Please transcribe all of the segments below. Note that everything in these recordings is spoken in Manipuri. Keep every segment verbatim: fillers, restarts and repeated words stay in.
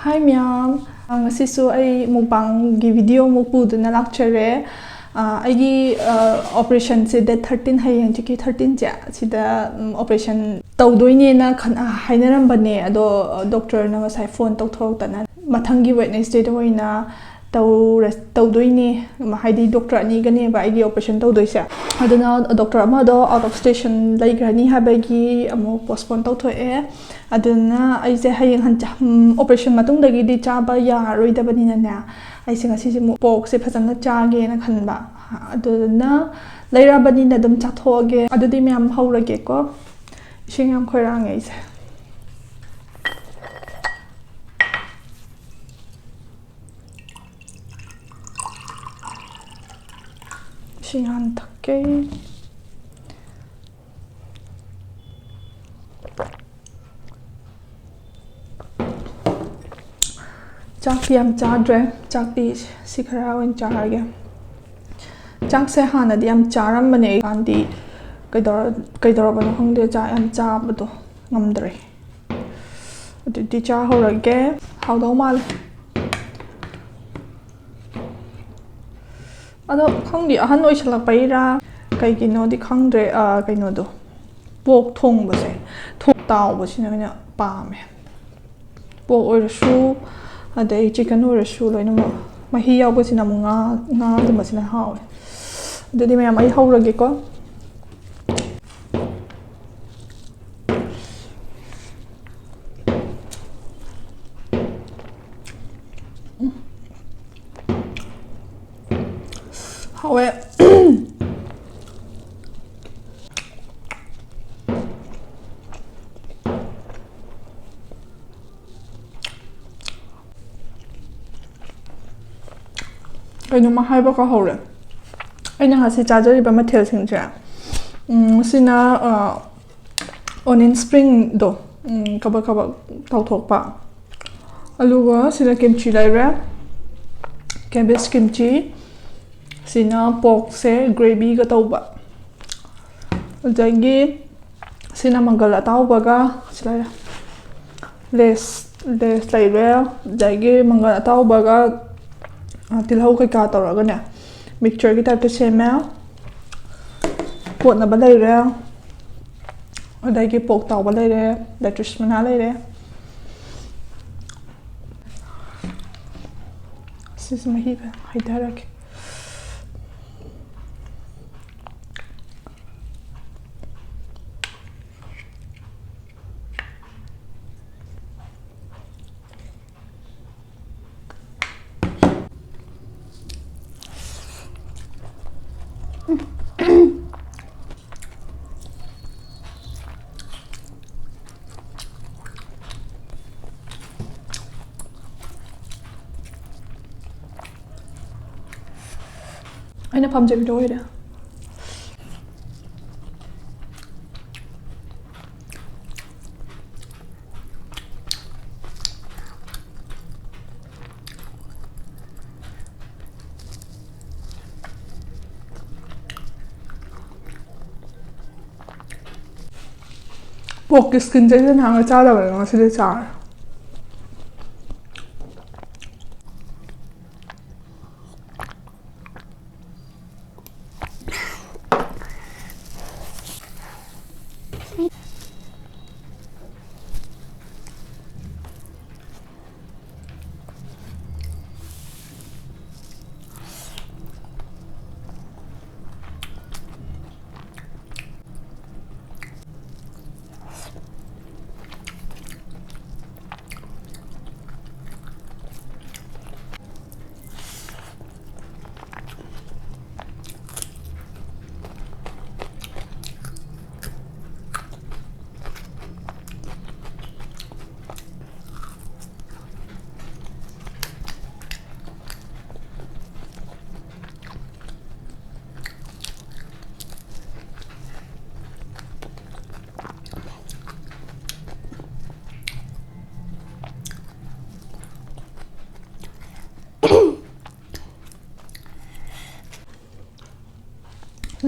Hi ꯃꯌꯥꯝ, ꯉꯁꯤꯁꯨ ꯑꯩ ꯃꯨꯛꯕꯥꯡꯒꯤ ꯚꯤꯗꯤꯑꯣ ꯑꯃꯨꯛ ꯄꯨꯗꯨꯅ ꯂꯥꯛꯆꯔꯦ꯫ ꯑ, ꯑꯩꯒꯤ, ꯑ, ꯑꯣꯄꯔꯦꯁꯟꯁꯦ ꯗꯦꯠ ꯊꯥꯔꯇꯤꯟ, ꯍꯌꯦꯡ ꯍꯪꯆꯤꯠꯀꯤ ꯊꯥꯔꯇꯤꯟꯁꯦ, ꯁꯤꯗ, ꯎꯝ, ꯑꯣꯄꯔꯦꯁꯟ ꯇꯧꯗꯣꯏꯅꯦꯅ ꯈꯟ-, ꯑ, ꯍꯥꯏꯅꯔꯝꯕꯅꯦ꯫ ꯑꯗꯣ, ꯑ, ꯗꯣꯛꯇꯔꯅ ꯉꯁꯥꯏ ꯐꯣꯟ ꯇꯧꯊꯣꯔꯛꯇꯅ ꯃꯊꯪꯒꯤ ꯋꯦꯠꯅꯦꯁꯗꯦꯗ ꯑꯣꯏꯅ ꯇꯧꯔ-, ꯇꯧꯗꯣꯏꯅꯦ꯫ ꯍꯥꯏꯗꯤ ꯗꯣꯛꯇꯔ ꯑꯅꯤꯒꯅꯦꯕ ꯑꯩꯒꯤ ꯑꯣꯄꯔꯦꯁꯟ ꯇꯧꯗꯣꯏꯁꯦ꯫ ꯑꯗꯨꯅ ꯗꯣꯛꯇꯔ ꯑꯃꯗꯣ out of station ꯂꯩꯈ꯭ꯔꯅꯤ ꯍꯥꯏꯕꯒꯤ ꯑꯃꯨꯛ postpone ꯇꯧꯊꯣꯛꯑꯦ꯫ ꯑꯗꯨꯅ ꯑꯩꯁꯦ ꯍꯌꯦꯡ ꯍꯟꯆ-, ꯎꯝ, ꯑꯣꯄꯔꯦꯁꯟ ꯃꯇꯨꯡꯗꯒꯤꯗꯤ ꯆꯥꯕ ꯌꯥꯔꯔꯣꯏꯗꯕꯅꯤꯅꯅꯦ, ꯑꯩꯁꯦ ꯉꯁꯤꯁꯦ ꯑꯃꯨꯛ ꯄꯣꯔꯛꯁꯦ ꯐꯖꯅ ꯆꯥꯒꯦꯅ ꯈꯟꯕ꯫ ꯑꯗꯨꯗꯨꯅ ꯂꯩꯔꯕꯅꯤꯅ ꯑꯗꯨꯝ ꯆꯥꯊꯣꯛꯑꯒꯦ꯫ ꯑꯗꯨꯗꯤ ꯃꯌꯥꯝ ꯍꯧꯔꯒꯦꯀꯣ꯫ ꯏꯁꯤꯡ ꯌꯥꯝ ꯈꯣꯏꯔꯥꯡꯉꯦ ꯑꯩꯁꯦ꯫ ꯏꯁꯤꯡ ꯍꯥꯟꯅ ꯊꯛꯀꯦ꯫ ꯆꯥꯛꯇꯤ ꯌꯥꯝ ꯆꯥꯗ꯭ꯔꯦ꯫ ꯆꯥꯛꯇꯤ ꯁꯤ ꯈꯔ ꯑꯣꯏꯅ ꯆꯥꯔꯒꯦ꯫ ꯆꯥꯛꯁꯦ ꯍꯥꯟꯅꯗꯤ ꯌꯥꯝ ꯆꯥꯔꯝꯕꯅꯦ꯫ ꯑꯩ ꯀꯥꯟꯗꯤ ꯀꯩꯗꯧꯔ-, ꯀꯩꯗꯧꯔꯕꯅꯣ ꯈꯪꯗꯦ, ꯆꯥꯛ ꯌꯥꯝ ꯆꯥꯕꯗꯣ ꯉꯝꯗ꯭ꯔꯦ꯫ ꯑꯗꯨꯗꯤ ꯆꯥꯍꯧꯔꯒꯦ꯫ ꯍꯥꯎꯗꯧ ꯃꯥꯜꯂꯦ꯫ ꯑꯗꯣ ꯈꯪꯗꯦ, ꯑꯍꯟ ꯑꯣꯏꯁꯜꯂꯛꯄꯩꯔꯥ ꯀꯩꯒꯤꯅꯣꯗꯤ ꯈꯪꯗ꯭ꯔꯦ, ꯑ, ꯀꯩꯅꯣꯗꯣ, ꯄꯣꯛ ꯊꯣꯡꯕꯁꯦ, ꯊꯣꯡ ꯇꯥꯎꯕꯁꯤꯅ ꯑꯣꯏꯅ ꯄꯥꯝꯃꯦ꯫ ꯄꯣꯛ ꯑꯣꯏꯔꯁꯨ, ꯑꯗꯩ ꯆꯤꯛꯀꯟ ꯑꯣꯏꯔꯁꯨ, ꯂꯣꯏꯅꯃꯛ ꯃꯍꯤ ꯌꯥꯎꯕꯁꯤꯅ ꯑꯃꯨꯛ ꯉꯥ, ꯉꯥꯒꯨꯝꯕꯁꯤꯅ ꯍꯥꯎꯋꯦ꯫ ꯑꯗꯨꯗꯤ ꯃꯌꯥꯝ, ꯑꯩ ꯍꯧꯔꯒꯦꯀꯣ꯫ ꯍꯥꯎꯋꯦ꯫ ꯀꯩꯅꯣꯝꯃ ꯍꯥꯏꯕ ꯀꯥꯎꯍꯧꯔꯦ꯫ ꯑꯩꯅ ꯉꯁꯤ ꯆꯥꯖꯔꯤꯕ ꯃꯊꯦꯜꯁꯤꯡꯁꯦ, ꯎꯝ, ꯁꯤꯅ, ꯑ, ꯑꯣꯅꯤꯌꯟ ꯁ꯭ꯄ꯭ꯔꯤꯡꯗꯣ, ꯎꯝ, ꯀꯕꯛ ꯀꯕꯛ ꯇꯥꯎꯊꯣꯛꯄ꯫ ꯑꯗꯨꯒ ꯁꯤꯗ ꯀꯤꯝꯆꯤ ꯂꯩꯔꯦ, ꯀꯦꯕꯦꯖ ꯀꯤꯝꯆꯤ꯫ ꯁꯤꯅ ꯄꯣꯔꯛꯁꯦ ꯒ꯭ꯔꯦꯚꯤꯒ ꯇꯧꯕ꯫ ꯑꯗꯒꯤ ꯁꯤꯅ ꯃꯪꯒꯜ ꯑꯇꯥꯎꯕꯒ, ꯁꯤ ꯂꯩꯔꯦ, ꯂꯦꯁ Lays ꯂꯩꯔꯦ, ꯑꯗꯒꯤ ꯃꯪꯒꯜ ꯑꯇꯥꯎꯕꯒ, ꯑ, ꯇꯤꯜꯍꯧ ꯀꯩꯀꯥ ꯇꯧꯔꯒꯅꯦ, ꯃꯤꯛꯆꯔꯒꯤ ꯇꯥꯏꯞꯇ ꯁꯦꯝꯃꯦ꯫ ꯀꯣꯠꯅꯕ ꯂꯩꯔꯦ, ꯑꯗꯒꯤ ꯄꯣꯛ ꯇꯥꯎꯕ ꯂꯩꯔꯦ, ꯂꯦꯇꯨꯁ ꯃꯅꯥ ꯂꯩꯔꯦ꯫ ꯁꯤꯁꯦ ꯃꯍꯤ ꯍꯩꯊꯔꯒꯦ꯫ ꯑꯩꯅ ꯄꯥꯝꯖꯕꯤꯗꯣ ꯑꯣꯏꯔꯦ꯫ ꯄꯣꯛꯀꯤ ꯁ꯭ꯀꯤꯟꯁꯦ ꯑꯩꯅ ꯅꯍꯥꯟꯒꯩ ꯆꯥꯗꯕꯅꯦ, ꯉꯁꯤꯗꯤ ꯆꯥꯔꯦ꯫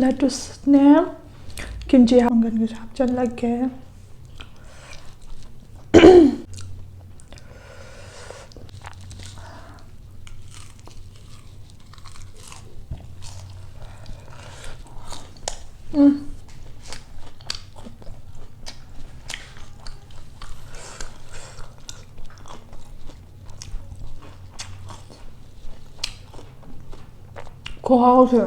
ꯂꯦꯇꯨꯁꯅꯦ, ꯀꯤꯝꯆꯤ ꯃꯪꯒꯟꯒꯁꯨ ꯍꯥꯞꯆꯤꯜꯂꯒꯦ꯫ ꯎꯝ꯫ ꯈꯨꯍꯥꯎꯁꯦ꯫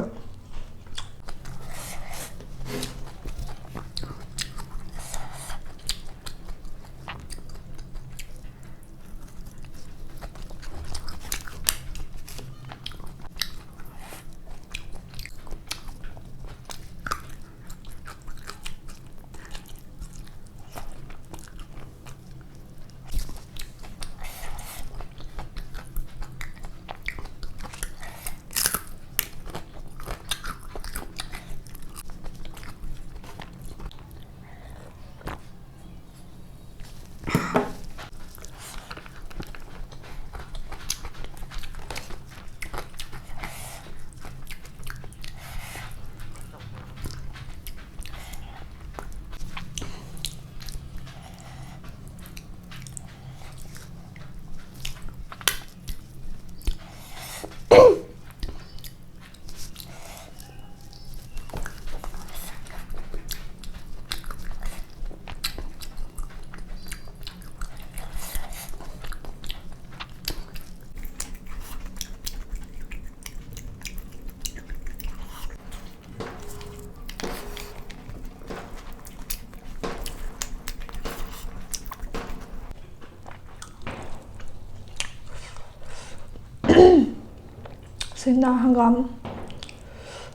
ꯁꯤꯅ ꯍꯪꯒꯥꯝ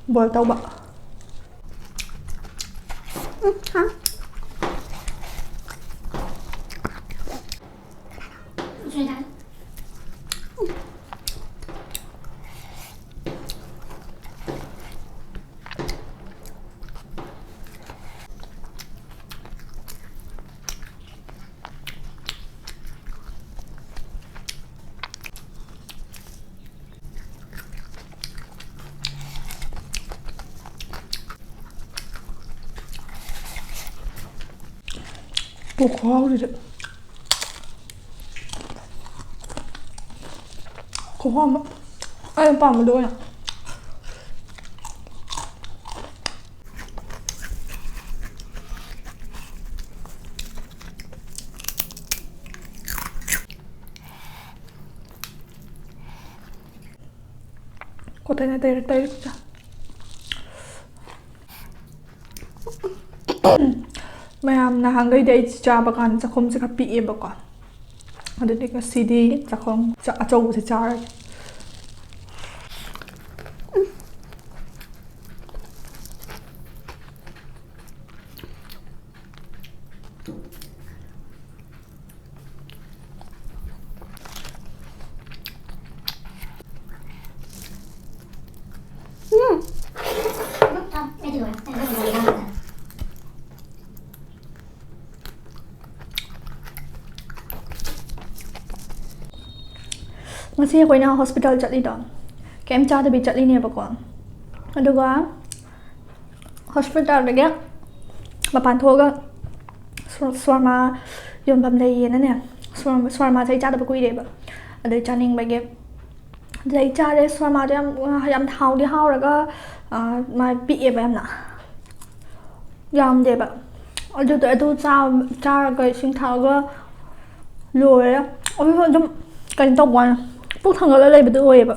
boil ꯇꯧꯕ꯫ ꯎꯝ, ꯍꯥ꯫ ꯄꯨꯛ ꯈꯨꯍꯥꯎꯁꯤꯗꯤ꯫ ꯈꯨꯍꯥꯎ ꯑꯃ꯫ ꯑꯩꯅ ꯄꯥꯝꯕꯗꯣ ꯑꯣꯏꯅ꯫ ꯀꯣꯇꯩꯅ ꯇꯩꯔ ꯇꯩꯔ ꯆꯥ꯫ ꯃꯌꯥꯝ ꯅꯍꯥꯟꯈꯩꯗꯤ ꯑꯩ ꯆꯥꯕ ꯀꯥꯟꯗ ꯆꯥꯛꯈꯨꯝꯁꯦ ꯈꯔ ꯄꯤꯛꯑꯦꯕꯀꯣ꯫ ꯑꯗꯨꯗꯤ ꯉꯁꯤꯗꯤ ꯆꯥꯛꯈꯨꯝ ꯆꯥ-, ꯑꯆꯧꯕꯁꯦ ꯆꯥꯔꯒꯦ꯫ ꯉꯁꯤ ꯑꯩꯈꯣꯏꯅ ꯍꯣꯁꯄꯤꯇꯥꯜ ꯆꯠꯂꯤꯗꯣ ꯀꯩꯝ ꯆꯥꯗꯕꯤ ꯆꯠꯂꯤꯅꯦꯕꯀꯣ꯫ ꯑꯗꯨꯒ ꯍꯣꯁꯄꯤꯇꯥꯜꯗꯒꯤ ꯃꯄꯥꯟ ꯊꯣꯛꯑꯒ ꯁ꯭ꯋ-, ꯁ꯭ꯋꯔꯃꯥ ꯌꯣꯟꯐꯝ ꯂꯩꯌꯦꯅꯅꯦ, ꯁ꯭ꯋꯔ-, ꯁ꯭ꯋꯔꯃꯥꯁꯦ ꯑꯩ ꯆꯥꯗꯕ ꯀꯨꯏꯔꯦꯕ꯫ ꯑꯗꯩ ꯆꯥꯅꯤꯡꯕꯒꯤ ꯑꯗꯩ ꯆꯥꯔꯦ꯫ ꯁ꯭ꯋꯔꯃꯥꯗꯣ ꯌꯥꯝ, ꯌꯥꯝ ꯍꯥꯎꯗꯤ ꯍꯥꯎꯔꯒ, ꯑ, ꯃꯥ ꯄꯤꯛꯑꯦꯕ ꯌꯥꯝꯅ꯫ ꯌꯥꯝꯗꯦꯕ꯫ ꯑꯗꯨꯗꯣ, ꯑꯗꯨ ꯆꯥ-, ꯆꯥꯔꯒ ꯏꯁꯤꯡ ꯊꯛꯑꯒ ꯂꯣꯏꯔꯦ꯫ ꯑꯗꯨꯒ ꯑꯗꯨꯝ ꯀꯩꯅꯣ ꯇꯧꯕ ꯋꯥꯅꯤ, ꯄꯨꯛ ꯊꯟꯒꯠꯂ ꯂꯩꯕꯗꯣ ꯑꯣꯏꯌꯦꯕ꯫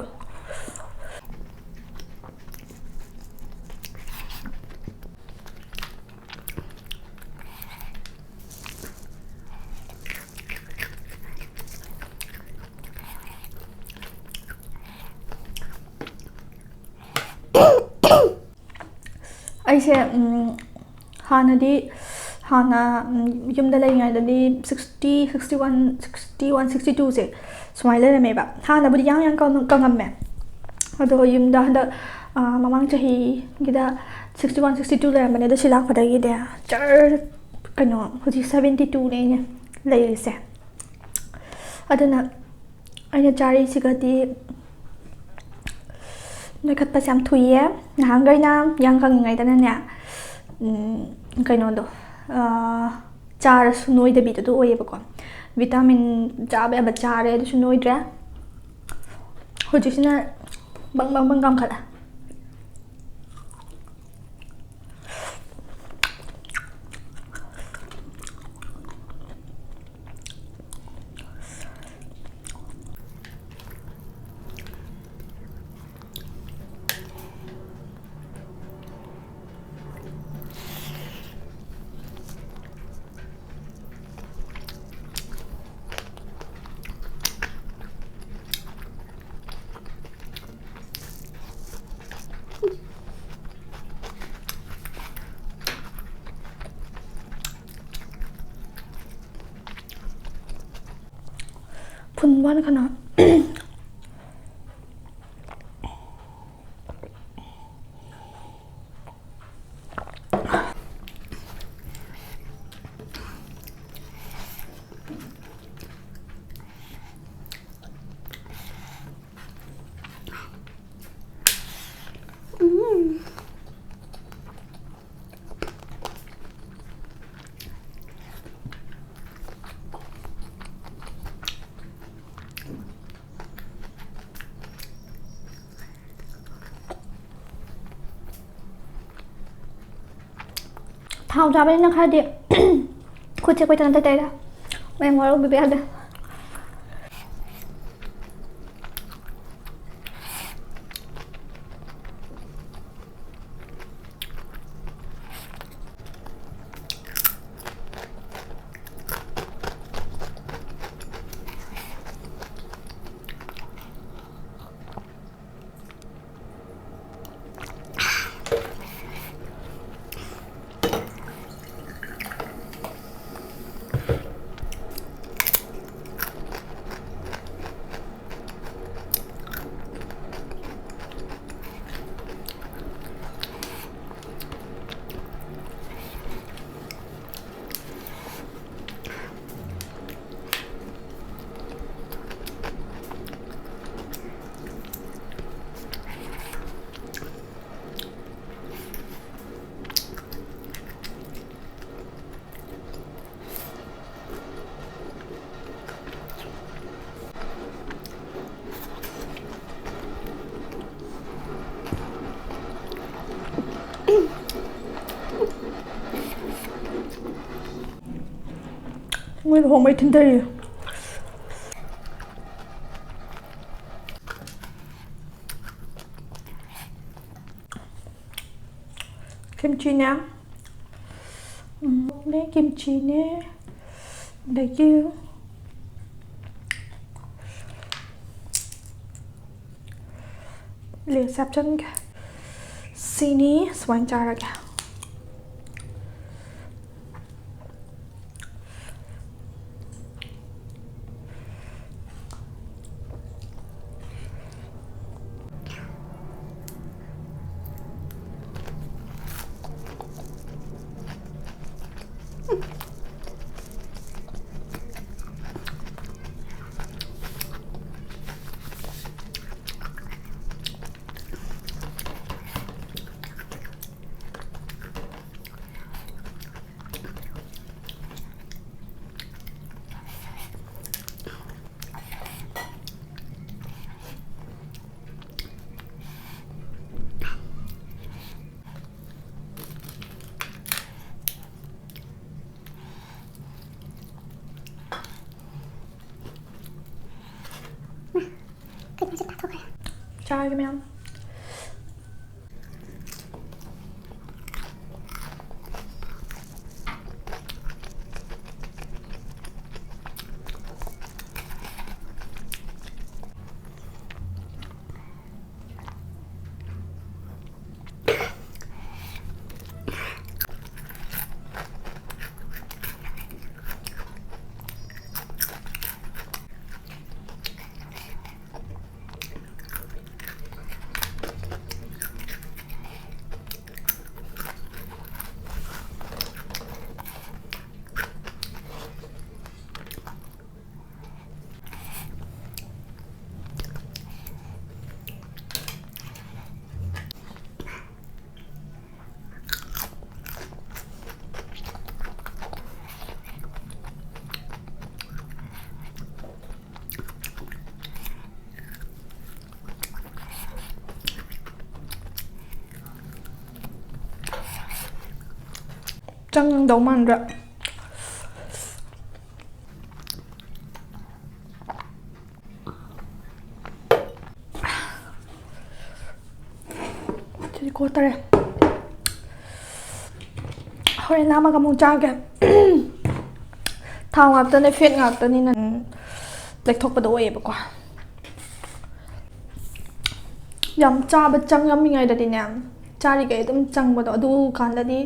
ꯑꯩꯁꯦ, ꯎꯝ, ꯍꯥꯟꯅꯗꯤ, ꯍꯥꯟꯅ, ꯎꯝ, ꯌꯨꯝꯗ ꯂꯩꯔꯤꯉꯩꯗꯗꯤ sixty, sixty one, sixty one, sixty twoꯁꯦ ꯁꯨꯃꯥꯏꯅ ꯂꯩꯔꯝꯃꯦꯕ꯫ ꯍꯥꯟꯅꯕꯨꯗꯤ ꯌꯥꯡ ꯌꯥꯡ ꯀꯪ-, ꯀꯪꯉꯝꯃꯦ꯫ ꯑꯗꯣ ꯌꯨꯝꯗ ꯍꯟꯗꯛ, ꯑ, ꯃꯃꯥꯡ ꯆꯍꯤꯒꯤꯗ sixty one, sixty two ꯂꯩꯔꯝꯕꯅꯦ꯫ ꯑꯗꯣ ꯁꯤ ꯂꯥꯛꯄꯗꯒꯤꯗꯤ ꯖꯔ, ꯀꯩꯅꯣ, ꯍꯧꯖꯤꯛ seventy twoꯅꯦ ꯑꯩꯅ ꯂꯩꯔꯤꯁꯦ꯫ ꯑꯗꯨꯅ ꯑꯩꯅ ꯆꯥꯔꯤꯁꯤꯒꯗꯤ ꯅꯣꯏꯈꯠꯄꯁꯦ ꯌꯥꯝ ꯊꯨꯏꯌꯦ꯫ ꯅꯍꯥꯟꯈꯩꯅ ꯌꯥꯡ ꯀꯪꯉꯤꯉꯩꯗꯅꯅꯦ, ꯎꯝ, ꯀꯩꯅꯣꯗꯣ, ꯑꯥ, ꯆꯥꯔꯁꯨ ꯅꯣꯏꯗꯕꯤꯗꯣ ꯑꯗꯨ ꯑꯣꯏꯌꯦꯕꯀꯣ꯫ ꯚꯤꯇꯥꯃꯤꯟ ꯆꯥꯕ ꯌꯥꯕ ꯆꯥꯔꯦ, ꯑꯗꯨꯁꯨ ꯅꯣꯏꯗ꯭ꯔꯦ꯫ ꯍꯧꯖꯤꯛꯁꯤꯅ ꯕꯪ ꯕꯪ ꯕꯪ ꯀꯥꯝꯈꯠꯂꯦ꯫ ꯎꯝ, ꯋꯥꯅ ꯀꯅꯥ? ꯊꯥꯎ ꯆꯥꯕꯅꯤꯅ ꯈꯔꯗꯤ ꯈꯨꯠꯁꯦ ꯀꯣꯏꯇꯥꯟ ꯇꯩꯔꯦ꯫ ꯃꯌꯥꯝ ꯋꯥꯔꯧꯕꯤꯕ ꯌꯥꯗꯦ꯫ ꯃꯣꯏ ꯂꯨꯍꯣꯡꯕꯩ ꯊꯤꯟꯊꯔꯤ꯫ ꯀꯤꯝꯆꯤꯅꯦ, ꯎꯝ, ꯀꯤꯝꯆꯤꯅꯦ, ꯑꯗꯒꯤ ꯂꯦꯁ ꯍꯥꯞꯆꯤꯟꯒꯦ꯫ ꯁꯤꯅꯤ ꯁꯨꯃꯥꯏꯅ ꯆꯥꯔꯒꯦ꯫ ꯀꯩꯅꯣꯁꯦ ꯇꯥꯊꯣꯛꯈ꯭ꯔꯦ꯫ ꯆꯥꯔꯒꯦ ꯃꯌꯥꯝ꯫ ꯆꯪꯗꯧ ꯃꯥꯟꯗ꯭ꯔꯥ? ꯁꯤꯗꯤ ꯀꯣꯠꯇꯔꯦ꯫ ꯍꯣꯔꯦꯟ ꯂꯥꯝꯃꯒ ꯑꯃꯨꯛ ꯆꯥꯒꯦ꯫ ꯊꯥꯎ ꯉꯥꯛꯇꯅꯦ, ꯐꯦꯠ ꯉꯥꯛꯇꯅꯤꯅ ꯂꯦꯛꯊꯣꯛꯄꯗꯣ ꯑꯣꯏꯌꯦꯕꯀꯣ꯫ ꯌꯥꯝ ꯆꯥꯕ ꯆꯪꯉꯝꯃꯤꯉꯩꯗꯗꯤꯅꯦ, ꯆꯥꯔꯤꯈꯩ ꯑꯗꯨꯝ ꯆꯪꯕꯗꯣ, ꯑꯗꯨ ꯀꯥꯟꯗꯗꯤ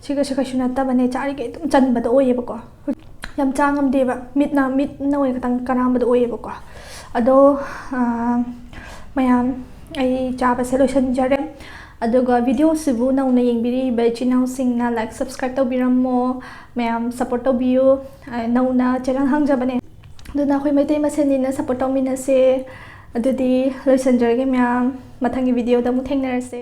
ꯁꯤꯒꯁꯦ ꯀꯩꯁꯨ ꯅꯠꯇꯕꯅꯦ, ꯆꯥꯔꯤꯈꯩ ꯑꯗꯨꯝ ꯆꯟꯕꯗꯣ ꯑꯣꯏꯌꯦꯕꯀꯣ꯫ ꯌꯥꯝ ꯆꯥ ꯉꯝꯗꯦꯕ, ꯃꯤꯠꯅ, ꯃꯤꯠꯅ ꯑꯣꯏꯅ ꯈꯤꯇꯪ ꯀꯔꯥꯝꯕꯗꯣ ꯑꯣꯏꯌꯦꯕꯀꯣ꯫ ꯑꯗꯣ, ꯑꯥ, ꯃꯌꯥꯝ, ꯑꯩ ꯆꯥꯕꯁꯦ ꯂꯣꯏꯁꯤꯟꯖꯔꯦ꯫ ꯑꯗꯨꯒ ꯚꯤꯗꯤꯑꯣꯁꯤꯕꯨ ꯅꯧꯅ ꯌꯦꯡꯕꯤꯔꯤꯕ ꯏꯆꯤꯟ ꯏꯅꯥꯎꯁꯤꯡꯅ like, subscribe ꯇꯧꯕꯤꯔꯝꯃꯣ꯫ ꯃꯌꯥꯝ support ꯇꯧꯕꯤꯌꯨ꯫ ꯑ, ꯅꯧꯅ channel ꯍꯥꯡꯖꯕꯅꯦ꯫ ꯑꯗꯨꯅ ꯑꯩꯈꯣꯏ ꯃꯩꯇꯩ ꯃꯁꯦꯟꯅꯤꯅ support ꯇꯧꯃꯤꯟꯅꯁꯦ꯫ ꯑꯗꯨꯗꯤ ꯂꯣꯏꯁꯤꯟꯖꯔꯒꯦ ꯃꯌꯥꯝ꯫ ꯃꯊꯪꯒꯤ ꯚꯤꯗꯤꯑꯣꯗ ꯑꯃꯨꯛ ꯊꯦꯡꯅꯔꯁꯦ꯫